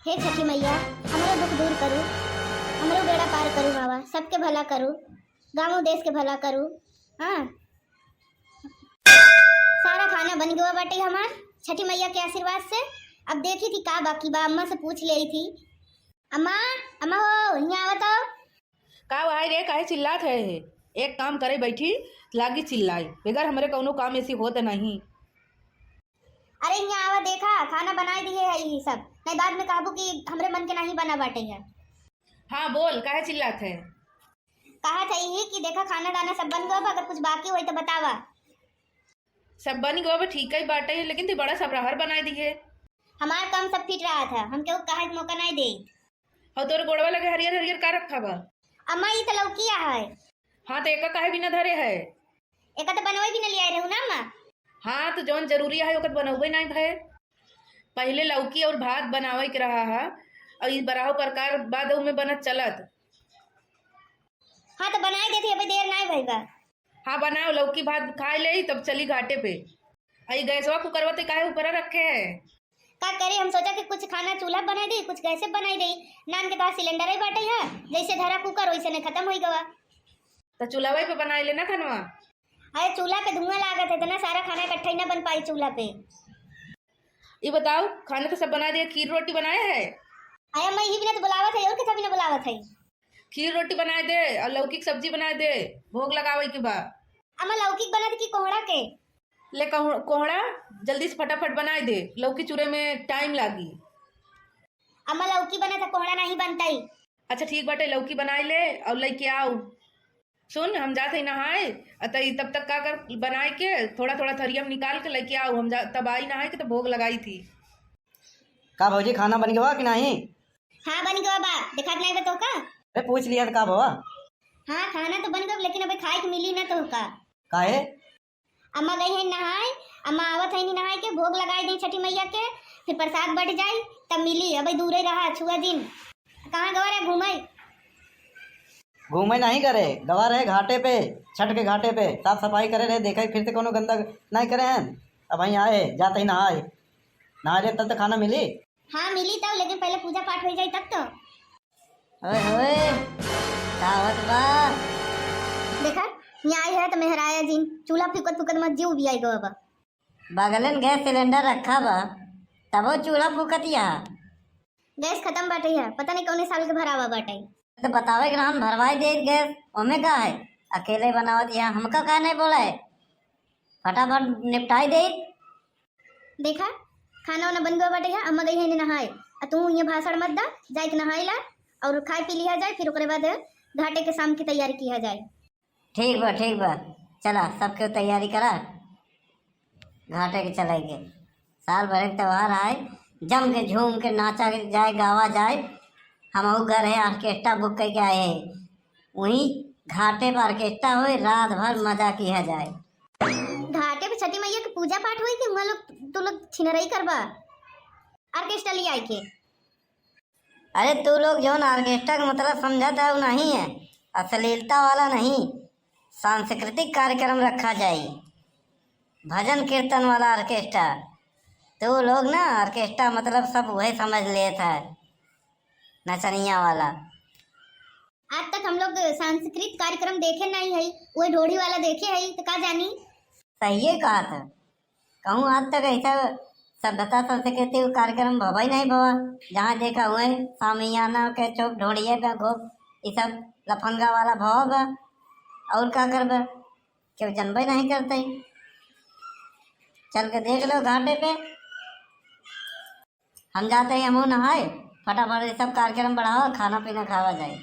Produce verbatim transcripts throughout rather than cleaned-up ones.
हे छठी मैया, हमरो दुख दूर करू, हमरो बेड़ा पार करू मावा, सबके भला करू, गाँव देश के भला करू। हाँ, सारा खाना बन गवा बाटे हमार छठी मैया के आशीर्वाद से। अब देखी थी का बाकी बा, अम्मा से पूछ लेई थी। अम्मा, अम्मा हो, हियाँ आवा तो। का भाई रे, काहे चिल्लात है? एक काम करे बैठी, लागी चिल्लाई, बगैर हमरे कौनो काम ऐसी होत नहीं। अरे हियाँ आवा, देखा खाना बनाए दिए है यही सब, नहीं बाद में कहबू कि हमरे मन के नहीं बना बाटे है। हाँ बोल, काहे चिल्लात है? कहा था यही कि देखा खाना दाना सब बन गवा बा, अगर कुछ बाकी होई तो बतावा। सब बन गवा बा, ठीक ही बाटे, लेकिन तू बड़ा सब रहर बनाए दिए। हमार काम सब फिट रहा था, हम केहू कहे के मौका नहीं दे। और तोरे गोड़वा लगे हरियर हरियर का रखा बा? अम्मा, ई त लौकी है। हाँ, तो एका काहे बिना धरे है? एका तो बनवे भी न लिया रहू ना अम्मा। हाँ, तो जौन जरूरी है, ओकर बनौबे नहीं भय। पहले लौकी और भात बनावे के रहा है, और ई बराहो प्रकार बाद में बनत चलत। हाँ, तो बनाए देती, अबे देर नहीं भई बा। हाँ, बनाओ, लौकी भात खाए ले, तब चली घाटे पे। आ ई गैसवा कुकरवा ते काहे ऊपर रखे है? का करे, हम सोचा कि कुछ खाना चूल्हा बनाई दे, कुछ गैसे बनाई दे। नान के तोहार सिलेंडर ही बाटे है, जैसे धरा कुकर वैसे ने खत्म होई गवा। तो चूल्हा पे बनाई लेना खानवा। अरे चूल्हा पे धुआं लागत है, इतना सारा खाना इकट्ठा ही ना बन पाई चूल्हा पे। ये बताओ, खाना तो सब बना दिया, खीर रोटी बनाए है? अरे अम्मा, यही बिना तो बुलावत है, और कितना बिना बुलावत है? खीर रोटी बनाए दे और लौकी की सब्जी बनाए दे, भोग लगावे के बा। अम्मा, लौकी के बनाए दे कि कोहड़ा के? ले कहू-, कोहड़ा जल्दी से फटाफट बनाए दे, लौकी चूरे में टाइम लागी। अम्मा, लौकी बना था, कोहड़ा नहीं बनता ही। अच्छा ठीक बाटे, लौकी बनाए ले और लेके आओ। सुन, हम जात हई नहाए, अ तई तब तक का कर, बनाए के थोड़ा थोड़ा थरिया में निकाल के लेके आओ, हम जा, तब आई नहाए के तो भोग लगाई थी। का भौजी, खाना बन गवा कि नहीं? हाँ, बन गवा बा, दिखात नहीं बा तो का? अरे पूछ लिया तो का भवा? हाँ, खाना तो बन गवा, लेकिन अबे खाए के मिली ना तो का? काहे? अम्मा गई है नहाए, अम्मा आवत है नहीं नहाए के, भोग लगाए दे छठी मैया के, फिर प्रसाद बट जाई, तब मिली। अबे दूरे रहा, छुआ दिन। कहाँ गवा रहे घूमे? घूमे नहीं करे, गवा रहे घाटे पे, छठ के घाटे पे साफ सफाई करे रहे, देखे फिर से कोनो गंदा नहीं करे हैं। अब वहीं आए, जाते ही नहाए, नहा ले तब तो खाना मिली। हाँ मिली तब, लेकिन पहले पूजा पाठ हो जाई तब तो। ओए होए, का होत बा? देखा, न्याय है तो मेहराया जिन, चूल्हा फूकत फूकत मत जीव भी आई गवा बा। बगलन गैस सिलेंडर रखा बा, तबो चूल्हा फूकत या। गैस खत्म बाटे है, पता नहीं कौने साल के भरावा बाटे। तो बतावे के रहन, भरवाई दे गैस, ओमे का है? अकेले बनावत या, हमका का नहीं बोला है? फटाफट निपटाई दे। देखा, खाना वाना बन गवा बाटे है, अम्मा गई है इन्हें नहाए, आ तू ये भाषण मत दा, जाए के नहाए ला और खाए पी लिया जाए, फिर ओकरे बाद घाटे के शाम की तैयारी किया जाए। ठीक बा, ठीक बा, चला सबके तैयारी करा, घाटे के चले के। साल भर के त्योहार आए, जम के झूम के नाचा जाए, गावा जाए। हमहू घर है, ऑर्केस्ट्रा बुक करके आए हैं, वहीं घाटे पर ऑर्केस्ट्रा होए, रात भर मजा किया जाए। घाटे पे छठी मैया के पूजा पाठ होई कि वहाँ लोग, तू लोग छिनरई करबा ऑर्केस्ट्रा ले आए के? अरे तू लोग जौन ऑर्केस्ट्रा का मतलब समझत है, वो नहीं है, अश्लीलता वाला नहीं, सांस्कृतिक कार्यक्रम रखा जाए, भजन कीर्तन वाला ऑर्केस्ट्रा। तू लोग ना ऑर्केस्ट्रा मतलब सब वही समझ लेत है, नचनिया वाला। आज तक हम लोग सांस्कृतिक कार्यक्रम देखे नहीं है, वो ढोढ़ी वाला देखे है तो का जानी। सही है कहा था, कहूँ आज तक ऐसा सभ्यता संस्कृति कार्यक्रम भवा ही नहीं भवा। जहाँ देखा हुए सामियाना के चौक ढोढ़िए पे खूब ये सब लफंगा वाला भवा बा। और का करबे, केहू जनबे नहीं करते। चल के देख लो घाटे पे। हम जाते हैं, हमहू नहाए, फटाफट ये सब कार्यक्रम बढ़ावा, खाना पीना खावा जाए।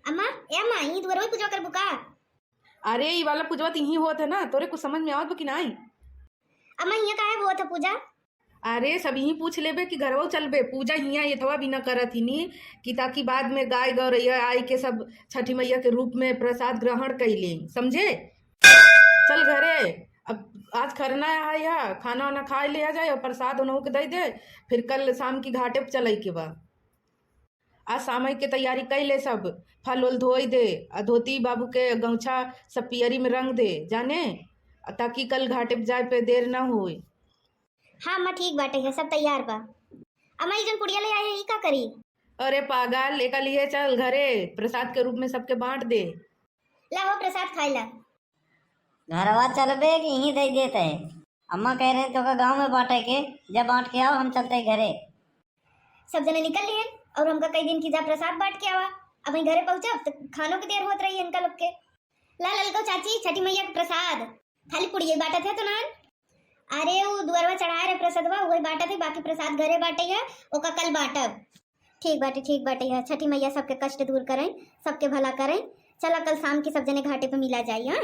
अम्मा, ए अम्मा, ई दुअरवा पूजवा करबू का? अरे, ई वाला पूजवा त इहीं होत है ना, तोरे कुछ समझ में आवत बा कि नाई? अम्मा, हियाँ काहे होत है पूजा? अरे, सब यहीं पूछ लेबे कि घरवो चलबे, पूजा हियाँ एथवा भी न करत हिनी, कि ताकि बाद में गाय गौरैया आई के सब छठी मैया के रूप में प्रसाद ग्रहण कैले, समझे? चल घरे, अब आज खरना है, या खाना वाना खाए ले आ जाए और प्रसाद उन्हों के दे दे, फिर कल शाम की घाटे पे चले के बा। आज शाम के तैयारी कर ले सब, फल उल धोई दे, आ धोती बाबू के गौछा सब पियरी में रंग दे, जाने, ताकि कल घाटे पे जाए पे देर ना होए। हाँ अम्मा, ठीक बाटे है, सब तैयार बा। अम्मा, ई जन पुड़िया ले आए है, ई का करी? अरे पागल, एका लिए चल घरे, प्रसाद के रूप में सबके बांट दे। ला हो प्रसाद खाए ला। घरवा चलबे कि यहीं दे देते है? अम्मा कह रहे हैं तोका गाँव में बांटे के, जब बांट के आओ हम चलते हैं घरे। सब जने निकल लिए और हमका कई दिन की जा प्रसाद बांट के आवा। अब वहीं घरे पहुँचब तो खानो की देर होत रही इनका लोग के। ला ललको चाची, छठी मैया के प्रसाद। खाली पुड़िया बांटत है तो नान? अरे वो दुअरवा चढ़ाए रहे प्रसादवा, वही बांटत है, बाकी प्रसाद घरे बांटे है, ओका कल बांटब। ठीक बाटे, ठीक बाटे है, छठी मैया सबके कष्ट दूर करें, सबके भला करें। चला कल शाम की सब जने घाटे पे मिला जाई, हाँ?